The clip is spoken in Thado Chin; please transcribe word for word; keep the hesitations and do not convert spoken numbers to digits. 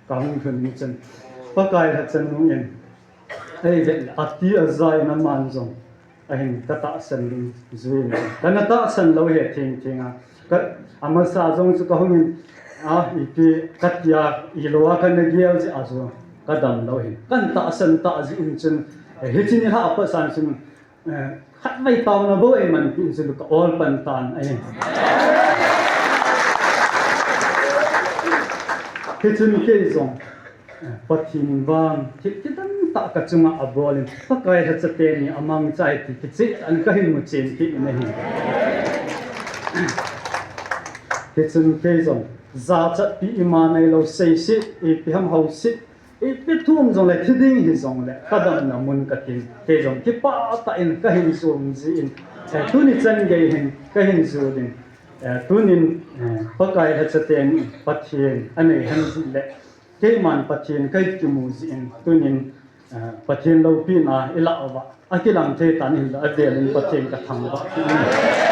Kahung lhun in chun Pakai lhacha nung in eivet le ati aja in aman jong ahin katahsan ding jui in, kana tahsan lou ahi thengtheng a. Ka, amasa jong chu kahung in, a, ipi katia, ilou a kana gel jeh a chu kadam lou ahin. Kana tahsan tah jeh in chun, eh, hiche nilhah a pat san chun, eh, khatvei taona bou eimanpi in chun ka ol pan tan ahi. Hichun kei jong, eh, Pathen in vang thil kidang tah kachunga abol in, Pakai lhacha teni amangcha ahi ti kicheh tah in kahin mu chen kit in ahi. Hichun kei jong jachatpi ima neilou, seiset, ipi ham hausit, ipi thum jongle, thi ding hijongle, kadamna mun katin, kei jong kipah tah in kahin jom jin, eh, tuni chan gei hin kahin jot in, eh, tunin, eh, Pakai lhacha teni Pathen anei hen jeh le, keiman Pathen kahin kimu jin, tunin, eh, Pathen loupina ilah uva akilang thei tan hinla avel in Pathen kathangvah in.